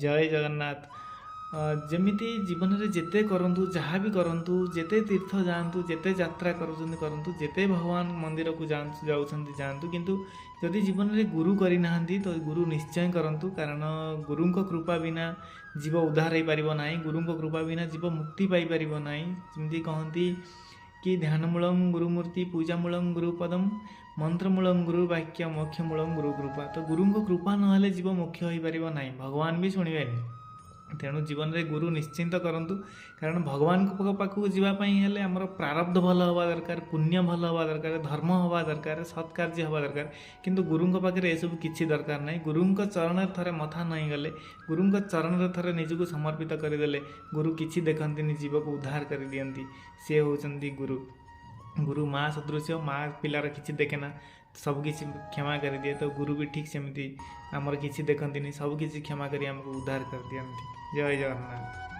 ଜୟ ଜଗନ୍ନାଥ। ଯେମିତି ଜୀବନରେ ଯେତେ କରନ୍ତୁ, ଯାହା ବି କରନ୍ତୁ, ଯେତେ ତୀର୍ଥ ଯାଆନ୍ତୁ, ଯେତେ ଯାତ୍ରା କରୁଛନ୍ତି କରନ୍ତୁ, ଯେତେ ଭଗବାନ ମନ୍ଦିରକୁ ଯାଆନ୍ତୁ, ଯାଉଛନ୍ତି ଯାଆନ୍ତୁ, କିନ୍ତୁ ଯଦି ଜୀବନରେ ଗୁରୁ କରିନାହାନ୍ତି ତ ଗୁରୁ ନିଶ୍ଚୟ କରନ୍ତୁ। କାରଣ ଗୁରୁଙ୍କ କୃପା ବିନା ଜୀବ ଉଦ୍ଧାର ହେଇପାରିବ ନାହିଁ, ଗୁରୁଙ୍କ କୃପା ବିନା ଜୀବ ମୁକ୍ତି ପାଇପାରିବ ନାହିଁ। ଯେମିତି କହନ୍ତି କି ଧ୍ୟାନମୂଳଂ ଗୁରୁମୂର୍ତ୍ତି, ପୂଜାମୂଳଂ ଗୁରୁପଦମ୍, ମନ୍ତ୍ରମୂଳଂ ଗୁରୁ ବାକ୍ୟ, ମୋକ୍ଷମୂଳଂ ଗୁରୁ କୃପା। ତ ଗୁରୁଙ୍କ କୃପା ନହେଲେ ଜୀବ ମୋକ୍ଷ ହୋଇପାରିବ ନାହିଁ, ଭଗବାନ ବି ଶୁଣିବେନି। ତେଣୁ ଜୀବନରେ ଗୁରୁ ନିଶ୍ଚିନ୍ତ କରନ୍ତୁ। କାରଣ ଭଗବାନଙ୍କ ପାଖକୁ ଯିବା ପାଇଁ ହେଲେ ଆମର ପ୍ରାରବ୍ଧ ଭଲ ହେବା ଦରକାର, ପୁଣ୍ୟ ଭଲ ହେବା ଦରକାର, ଧର୍ମ ହେବା ଦରକାର, ସତ୍କାର୍ଯ୍ୟ ହେବା ଦରକାର। କିନ୍ତୁ ଗୁରୁଙ୍କ ପାଖରେ ଏସବୁ କିଛି ଦରକାର ନାହିଁ। ଗୁରୁଙ୍କ ଚରଣରେ ଥରେ ମଥା ନଇଁଗଲେ, ଗୁରୁଙ୍କ ଚରଣରେ ଥରେ ନିଜକୁ ସମର୍ପିତ କରିଦେଲେ, ଗୁରୁ କିଛି ଦେଖନ୍ତିନି, ଜୀବକୁ ଉଦ୍ଧାର କରିଦିଅନ୍ତି। ସିଏ ହେଉଛନ୍ତି ଗୁରୁ। ଗୁରୁ ମା ସଦୃଶ୍ୟ। ମା ପିଲାର କିଛି ଦେଖେ ନା, ସବୁକିଛି କ୍ଷମା କରିଦିଏ। ତ ଗୁରୁ ବି ଠିକ୍ ସେମିତି ଆମର କିଛି ଦେଖନ୍ତିନି, ସବୁକିଛି କ୍ଷମା କରି ଆମକୁ ଉଦ୍ଧାର କରିଦିଅନ୍ତି। ଜୟ ଜଗନ୍ନାଥ।